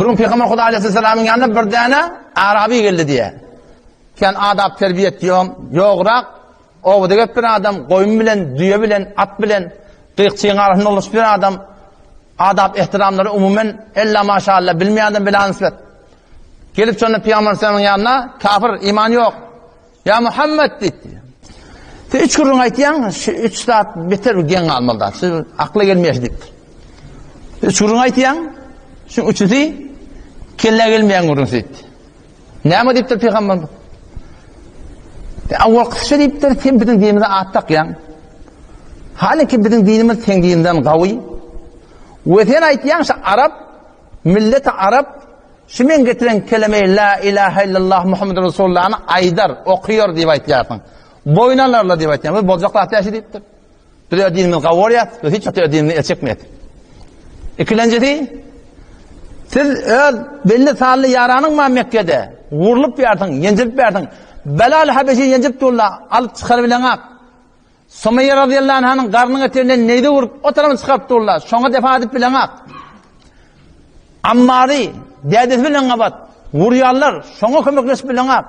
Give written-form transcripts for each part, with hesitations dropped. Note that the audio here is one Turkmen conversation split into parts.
Bir gün Pygamber Huda aleyhisselamyň ýanyna bir däne Arabi geldi diýýär. Sen adap terbiýet ýok, ýograk, obada gelip bir adam goýun bilen, düýe bilen, at bilen gyýkçyň arasynda dolaşyp bir adam adap ehtiramlary umumen ella maşallah bilmeýän adam bila nisbet. Gelip şonda Pygamber sallamyň ýanyna kafir, iman ýok. Ýa Muhammet diýdi. Sen üç gürrüň aýtýaň, şu üç zat beter geň galmaly zat. Şu akla gelmeýär diýipdir. Üç gürrüň aýtýaň, şu üçüsi kellä gelmeýän gürrüň diýipdir. Näme diýipdir pygamberimiz? Awwalkysy şu diýipdir, sen biziň dinimize at dakýaň. Haliki biziň dinimiz seň dininden gawy. We sen aýtýaň şu arap, milleti arap Şu men getiren kelemeyi la ilahe illallah Muhammed Resulullahny aýdar, okuýar diýip aýtýarsyň. Boýun alarlar diýip aýtýaň. Bu boljak zat däl diýipdir. Biz öz dinimizi gawy görýäs, biz hiç wagt öz dinimizi el çekmeýäs. Ikilenjisi, siz öz belli sanly ýaranyň bar Mekgede, wurlup ýarsyň, ýenjilip ýarsyň. Belal Habeşi ýenjip durla, alyp çykar bileňak. Sumeýe razyýallahu anhanyň garnyň eteginden neýze urup, o tarapyny çykaryp durlar. Şoňa defa edip bileňak. Ammary dädesi bilen gabat urýarlar, şoňa kömekleşip bileňak.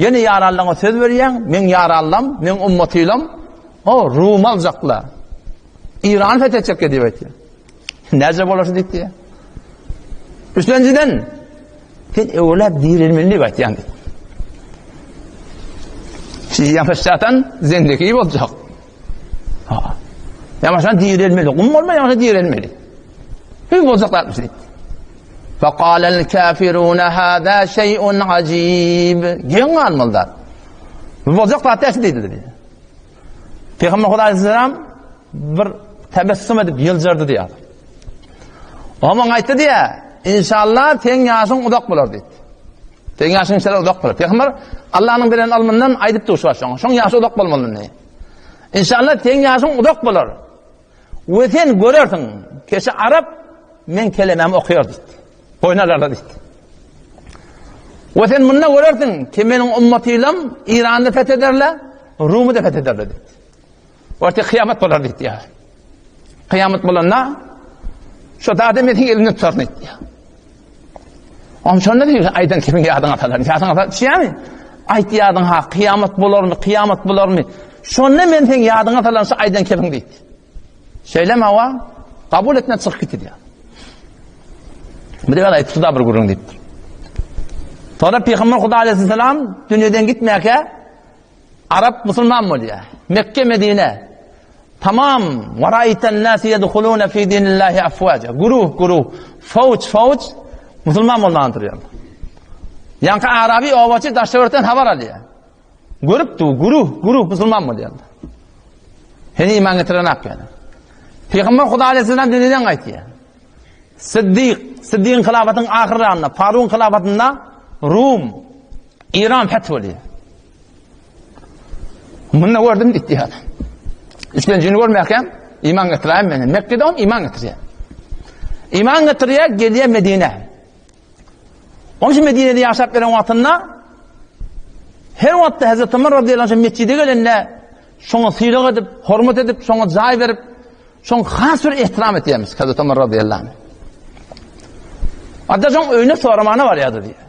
Ýene ýaranlaryňa söz berýäň, meň ýaranlam, meň ummatylam, o Rum aljaklar. Irany fethetjek diýip aýtýar. Näce bolar şu diýdi. Üçlenjiden sen öwläp dirilmeli diýip aýtýan diýdi. Şu ýapaşatan zendeki boljak. Ha. Ýamaşan dirilmeli, gum bolma ýamaşan dirilmeli. Hüý boljak zatmyş diýdi. Faqalal kafirun hada şey'un ajib. Geň galmaly zat. Bu boljak zat däl diýdiler. Peygamber Hudaý aleyhisselam bir tebessüm edip ýyljardy diýýär. Oňa aýtdy diýýär, inşallah seň ýaşyň uzak bolar diýdi. Seň ýaşyň inşallah uzak bolar. Peygamber Allah'yň beren ylmyndan aýdyp dur şu şoňa. Şoň ýaşy uzak bolmaly diýdi. Inşallah seň ýaşyň uzak bolar. We sen görersiň, keşe arap men kelemämi okaýar diýdi. Boýun alarlar diýdi. We sen munda görersiň ki meniň ummatylam Irany fethederler, Rumy da fethederler diýdi. Orta kıyamet bolar diýdi ýa. Kıyamet bolanda şu zady men seň eliňden tutaryn diýdi. Oň şonda diýdi, aýdan kimiň ýadyňa salar? Ýadyňa sal, düşýärmi? Aýt ýadyň ha, kıyamet bolarmy, kıyamet bolarmy? Şonda men seň ýadyňa salaryn şu aýdan kimiň diýdi. Şeýlemi hawa? Kabul etmän çykyp gitdi diýýär. Bir de aýtdy da bir gürrüň diýipdir. Sonra Peygamber Huda aleyhisselam dünýeden gitmäkä Arap musulman bolýar. Mekke, Medine. Tamam, waraýtan nas yedhuluna fi dinillahi afwaja. Guruh, guruh, fawç, fawç musulman bolmaga durýar. Ýaňky Arabi obaçy daş-töwerekden habar alýar. Görüp dur, guruh, guruh musulman bolýar. Heni iman getiren ak ýaly. Peygamber Huda aleyhisselam dünýeden gaýtýar. Siddik, Siddigiň hylafatynyň ahyrlarynda, Farugyň hylafatynda Rum, Iran feth bolýar. Munda gördüm diýdi ýa. Üçlenjini görmäkäm iman getiräýin men. Mekgede on iman getirýär. Iman getirýär, gelýär Medine. Onuň üçin Medinede ýaşap beren wagtynda her wagtda Hazreti Ömer radiyallahu anh mesjide gelende şoňa sylag edip, hormat edip, şoňa jaý berip, şoň has bir ehtiram etýärmiş Hazreti Ömer radiyallahu anh. Hatta şoň öýüne soramana barýardy diýýär.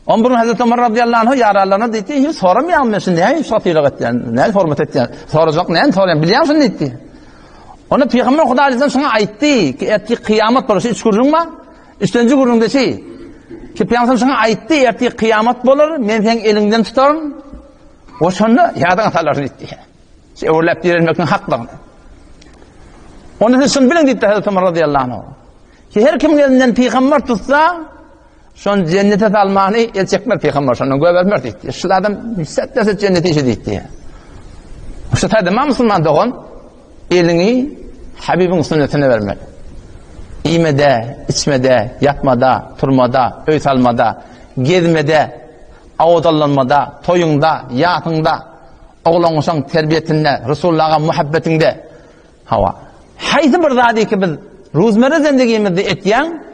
On bir Hazreti Ömer radiyallahu anh ýaranlaryna diýdi, hiç soramaýan men şunu näme şoňa sylag etýän, näme hormat etýän, sorajak näme soraýan, bilýän şunu diýdi. Onda Peygamber Hudaý aleyhisselam şoňa aýtdy ki, ertir kyýamat bolar, şu üç gürrüň bar. Üçünji gürrüňde şi, ki Peygamber şoňa aýtdy, ertir kyýamat bolar, men seň eliňden tutaryn. O şonda ýadyňa salaryn diýdi. Şu öwürläp dirilmekniň hakdygyny. Onda siz şuny biliň diýdi Hazreti Ömer radiyallahu anh. Ki her kimiň elinden peygamber tutsa, Şony jennete salmany el çekmez pygamber şondan göbermez diýdi. Şu adam set derse jennete işe diýdi. Şu taýda musulman dogan eliňi Habibiň sünnetine bermeli. Iýmede, içmede, ýatmada, turmada, öý salmada, gezmede, awdallanmada, toýuňda, ýasyňda, oglangyşaň terbiýetinde, Resulullaha muhabbetiňde hawa. Haýsy bir zady ki biz ruzmere zendigimizde etýän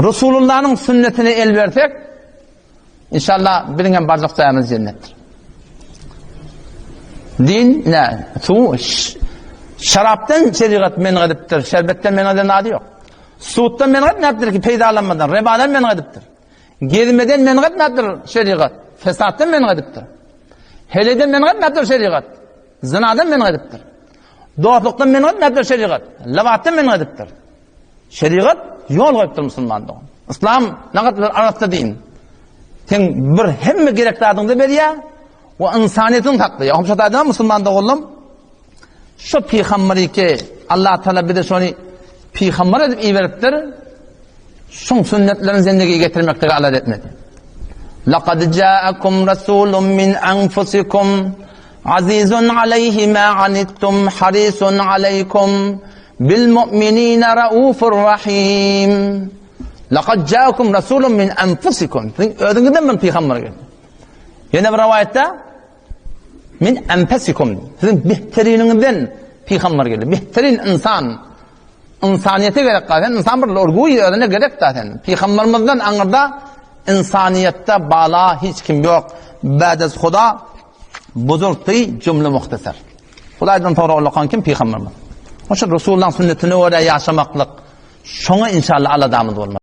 Resulullah'yň sünnetine el bersek, inşallah biziň hem barjak jaýymyz jennetdir. Din ne? Su şarapdan şerigat men edipdir, şerbetden men eden ady ýok. Suddan men etmäpdir ki peýdalanmadan, rebadan men edipdir. Gezmeden men etmäpdir şerigat, fesatdan men edipdir. Heleden men etmäpdir şerigat, zinadan men edipdir. Dostlukdan men etmäpdir şerigat, lebatdan men edipdir. Şerigat ýol goýupdyr musulman dogan. Yslam nagat bir arassa din. Sen bir hemme gerek zadyňy berýär we ynsanyýetini saklaýar. Hom şo musulman doganlarym Şu pygamberi ki Allah Taala bize şony pygamber edip iberipdir. Şuň sünnetlerini zendige getirmeklige alada etmedi. Laqad ja'akum rasulun min anfusikum azizun alayhi ma anittum harisun alaykum bil mu'minina raufur rahim. Laqad ja'akum rasulun min anfusikum. Siziň özüňizden bir pygamber geldi. Ýene bir rowaýatda Min enfesikum. Siziň beteriniňizden pygamber geldi. Beterin insan. Ynsanyýete gerek ga sen. Insan bir lorguý özüne gerek da sen. Pygamberimizden aňyrda ynsanyýetde bala hiç kim ýok. Bädez Huda buzurgdy jümle muhtasar. Hudaýdan soňra ullakan kim pygamberimiz. Oşa Resulullahyň sünnetine görä ýaşamaklyk şoňa inşallah aladamyz bolmaly.